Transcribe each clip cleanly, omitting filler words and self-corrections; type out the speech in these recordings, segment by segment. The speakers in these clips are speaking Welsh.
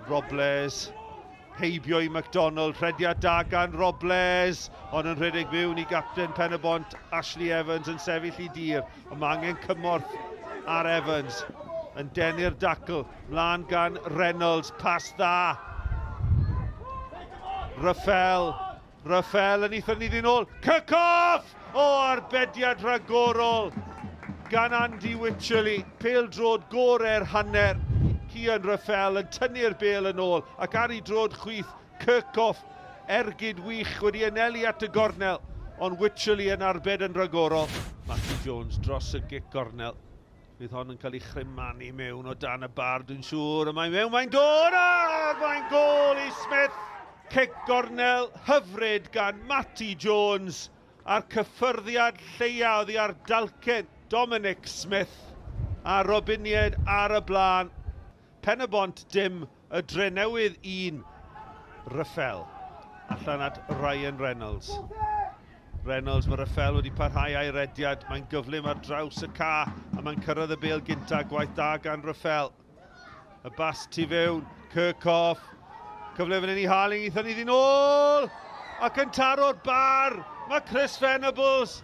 Robles heibio i McDonald, rhediad da gan Robles, ond yn rhedeg mewn i gapten Pen-y-bont, Ashley Evans yn sefyll i dir, ond mae angen cymorth ar Evans, yn denu'r dacl, mlaen gan Reynolds, pas dda. Rafael, Rafael yn eitha ni ddyn ôl, Kirchhoff! O, arbediad rhagorol gan Andy Wycherley, pêl-droed gore'r hanner. Cian Rafael yn tynnu'r bêl yn ôl ac ar ei droed chwith, Kirchhoff, ergyd wych wedi anelu at y gornel, ond Wycherley yn arbed yn rhagorol. Matthew Jones dros y gic gornel. Bydd hon yn cael ei chrymanu mewn o dan y bar, dwi'n siŵr. Y mae mewn, mae'n dod! A mae'n gôl i Smith! Cic gornel hyfryd gan Matty Jones a'r cyffyrddiad lleia oddi ar dalcen Dominic Smith a Robiniaid ar y blaen. Pen-y-bont dim, y Drenewydd un. Ruffel allan at Ryan Reynolds. Reynolds, mae Ruffel wedi parhau a'i rediad, mae'n gyflym ar draws y ca a mae'n cyrraedd y bêl gynta, gwaith da gan Ruffel. Y bas tu fewn, Kirchhoff, cyfle fan hyn i Harling, eitha ni ddyn ôl, ac yn taro'r bar, mae Chris Venables,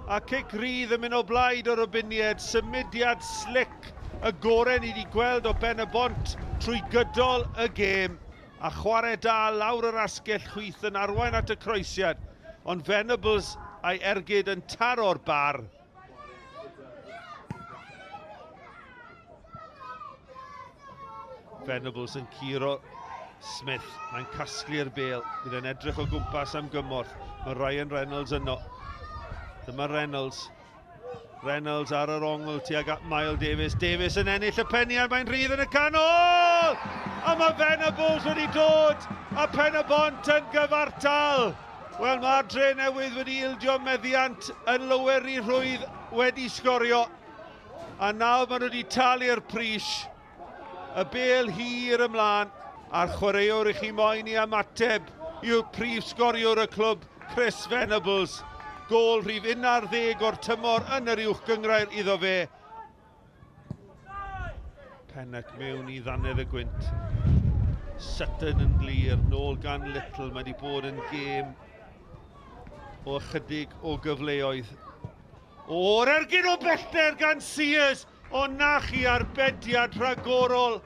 a cic rydd yn mynd o blaid o'r Robiniaid, symudiad slic y gorau ni wedi gweld o Ben y Bont trwy gydol y gêm, a chwarae da lawr yr asgell chwith yn arwain at y croesiad, ond Venables a'i ergyd yn taro'r bar. Venables yn curo Smith. Mae'n casglu'r bêl. Bydd e'n edrych o gwmpas am gymorth. Mae Ryan Reynolds yno. Dyma Reynolds. Reynolds ar yr ongl tuag at Mael Davies. Davies yn ennill y peniad, mae'n rhydd yn y canol! A mae Venables wedi dod a Pen y Bont yn gyfartal! Wel, mae'r dre newydd wedi ildio meddiant yn loweru rhwydd wedi sgorio. A nawr maen nhw wedi talu'r pris. Y bel hir ymlaen. A'r chwaraewr i chi moyn i ymateb yw prif sgoriwr y clwb, Chris Venables. Gôl rhif 11 o'r tymor yn yr uwch gynghrair iddo fe. Pennock mewn i ddannedd y gwynt. Sutton yn glir, nôl gan Little. Mae wedi bod yn gêm o ychydig o gyfleoedd. O'r ergyd o bellter gan Sears, o na chi arbediad rhagorol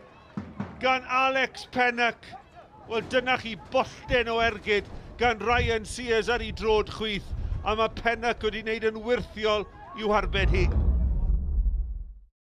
gan Alex Pennock. Wel dyna chi bollten o ergyd gan Ryan Sears ar ei droed chwith, a mae Pennock wedi wneud yn wyrthiol i'w harbed hi.